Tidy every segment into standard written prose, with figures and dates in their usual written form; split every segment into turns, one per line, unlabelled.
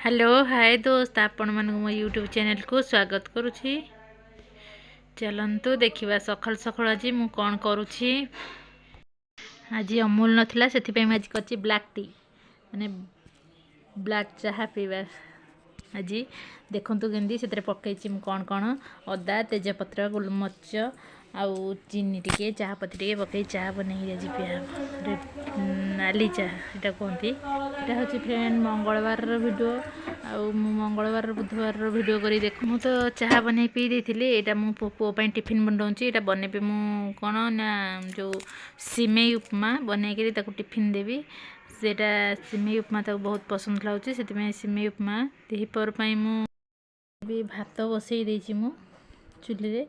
Hello, ହାଏ ଦୋସ୍ତ, ଆପଣମାନଙ୍କୁ ମୋ YouTube ଚ୍ୟାନେଲକୁ ସ୍ୱାଗତ କରୁଛି। ଚାଲନ୍ତୁ ଦେଖିବା ସକାଳୁ ସକାଳୁ ଆଜି ମୁଁ କ'ଣ କରୁଛି। ଆଜି ଅମୁଲ ନଥିଲା, ସେଥିପାଇଁ ମୁଁ ଆଜି କରିଛି ବ୍ଲାକ୍ ଟି, ମାନେ ବ୍ଲାକ୍ ଚାହା ପିଇବା ଆଜି। ଦେଖନ୍ତୁ କେମିତି ସେଥିରେ ପକାଇଛି ମୁଁ କ'ଣ କ'ଣ: ଅଦା, ତେଜପତ୍ର, ଗୋଲମରିଚ ଆଉ ଚିନି ଟିକେ, ଚାହା ପତି ଟିକେ ପକାଇ ଚାହା ବନେଇକି ଆଜି ପିଆ ହେବ। ନାଲି ଚାହା ଏଇଟା କୁହନ୍ତି। ଏଇଟା ହେଉଛି ଫ୍ରେଣ୍ଡ ମଙ୍ଗଳବାରର ଭିଡ଼ିଓ ଆଉ ମୁଁ ମଙ୍ଗଳବାରର ବୁଧବାରର ଭିଡ଼ିଓ କରି ଦେଖ। ମୁଁ ତ ଚାହା ବନେଇ ପିଇ ଦେଇଥିଲି। ଏଇଟା ମୁଁ ପୁଅ ପାଇଁ ଟିଫିନ୍ ବନଉଛି। ଏଇଟା ବନେଇବି ମୁଁ କ'ଣ ନା ଯେଉଁ ସିମେଇ ଉପମା ବନେଇକିରି ତାକୁ ଟିଫିନ୍ ଦେବି। ସେଇଟା ସିମେଇ ଉପମା ତାକୁ ବହୁତ ପସନ୍ଦ ଲାଗୁଛି, ସେଥିପାଇଁ ସିମେଇ ଉପମା। ଦ୍ୱିପହର ପାଇଁ ମୁଁ ବି ଭାତ ବସେଇ ଦେଇଛି। ମୁଁ ଚୁଲିରେ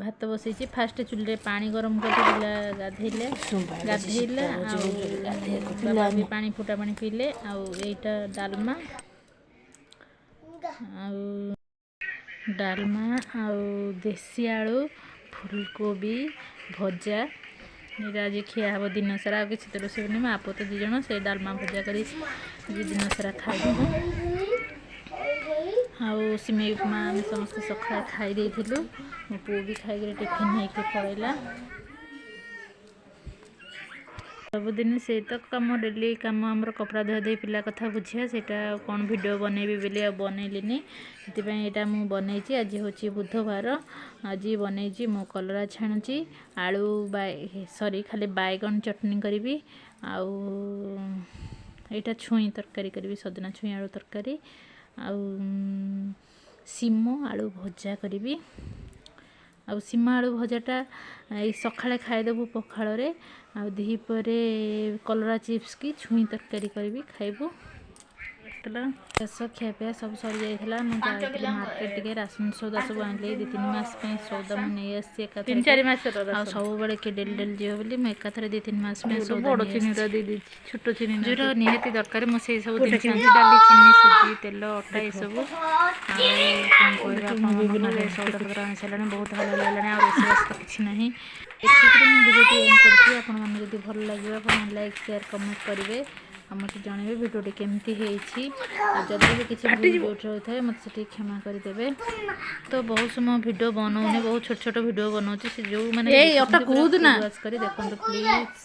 ଭାତ ବସେଇଛି। ଫାଷ୍ଟ ଚୁଲିରେ ପାଣି ଗରମ କରି ପିଲା ଗାଧେଇଲେ ଗାଧେଇଲେ ଆଉ ବାବା ବି ପାଣି ଫୁଟା ପାଣି ପିଇଲେ। ଆଉ ଏଇଟା ଡାଲମା ଆଉ ଦେଶୀ ଆଳୁ ଫୁଲକୋବି ଭଜା, ଏଇଟା ଆଜି ଖିଆ ହେବ ଦିନ ସାରା। ଆଉ କିଛି ତ ରୋଷେଇ ବନି, ମା ପୁଅ ତ ଦୁଇ ଜଣ, ସେ ଡାଲମା ଭଜା କରି ଦିନ ସାରା ଖାଇଦେବୁ। ଆଉ ସିମେଇ ଉପମା ଆମେ ସମସ୍ତେ ସକାଳେ ଖାଇ ଦେଇଥିଲୁ। ମୋ ପୁଅ ବି ଖାଇକିରି ଟିଫିନ୍ ନେଇକି ପଳେଇଲା। ସବୁଦିନ ସେଇ ତ କାମ, ଡେଲି କାମ ଆମର, କପଡ଼ା ଧୁଆ ଧୋଇ, ପିଲା କଥା ବୁଝିବା। ସେଇଟା ଆଉ କ'ଣ ଭିଡ଼ିଓ ବନେଇବି ବୋଲି ଆଉ ବନେଇଲିନି, ସେଥିପାଇଁ ଏଇଟା ମୁଁ ବନେଇଛି। ଆଜି ହେଉଛି ବୁଧବାର। ଆଜି ବନେଇଛି ମୁଁ କଲରା ଛାଣୁଛି, ଆଳୁ ସରି ଖାଲି ବାଇଗଣ ଚଟଣି କରିବି ଆଉ ଏଇଟା ଛୁଇଁ ତରକାରୀ କରିବି, ସଜନା ଛୁଇଁ ଆଳୁ ତରକାରୀ ଆଉ ଶିମ ଆଳୁ ଭଜା କରିବି। ଆଉ ଶିମ ଆଳୁ ଭଜାଟା ଏଇ ସକାଳେ ଖାଇଦେବୁ ପଖାଳରେ ଆଉ ଦ୍ୱିପହରେ କଲରା ଚିପ୍ସ କି ଛୁଇଁ ତରକାରୀ କରିବି, ଖାଇବୁ। ଶେଷ ଖିଆପିଆ ସବୁ ସରିଯାଇଥିଲା। ମୁଁ ଯାଇଥିଲି ମାର୍କେଟ ଟିକେ ରାସନ ସଉଦା ସବୁ ଆଣିଲି। 2-3 ମାସ ପାଇଁ ସଉଦା ମୁଁ ନେଇ ଆସିଛି ଏକାଥରେ।
3-4 ମାସ।
ଆଉ ସବୁବେଳେ କିଏ ଡେଲି ଡେଲି ଯିବ ବୋଲି ମୁଁ ଏକାଥରେ 2-3 ମାସ ପାଇଁ ସଉଦା
ବଡ଼
ନେଇ
ଚିନିଟା
ଆସିଛି।
ଦେଇଦେଇଛି, ଛୋଟ ଚିନି।
ଯେଉଁଟା ନିହାତି ଦରକାର, ମୁଁ ସେଇ ସବୁ ଜିନିଷ ଆଣିଛି: ଡାଲି, ଚିନି, ସୁଜି, ତେଲ, ଅଟା, ଏସବୁ। ଆଉ କ'ଣ କହିବା ଆପଣମାନଙ୍କୁ, ଏ ସଉଦା ପତ୍ର ଆଣି ସାରିଲାଣି, ବହୁତ ଭଲ ଲାଗିଲାଣି। ଆଉ ରୋଷେଇବାସ ତ କିଛି ନାହିଁ। ଏତିକିରେ ମୁଁ ଭିଡ଼ିଓଟି ଏଣ୍ଡ କରୁଛି। ଆପଣମାନଙ୍କୁ ଯଦି ଭଲ ଲାଗିବ, ଆପଣ ଲାଇକ୍, ସେୟାର, କମେଣ୍ଟ କରିବେ ଆଉ ମୋତେ ଜଣାଇବେ ଭିଡ଼ିଓଟି କେମିତି ହେଇଛି। ଆଉ ଯଦି ବି କିଛି ଭୁଲ ଯେଉଁଠି ରହିଥାଏ, ମୋତେ ସେଠି କ୍ଷମା କରିଦେବେ। ତ ବହୁତ ସମୟ ଭିଡ଼ିଓ ବନଉନି, ବହୁତ ଛୋଟ ଛୋଟ ଭିଡ଼ିଓ ବନଉଛି। ସେ ଯେଉଁମାନେ
ଏଇ ଅଟା କୁହୁଦୁ ନା।
କରି ଦେଖନ୍ତୁ ପ୍ଲିଜ୍।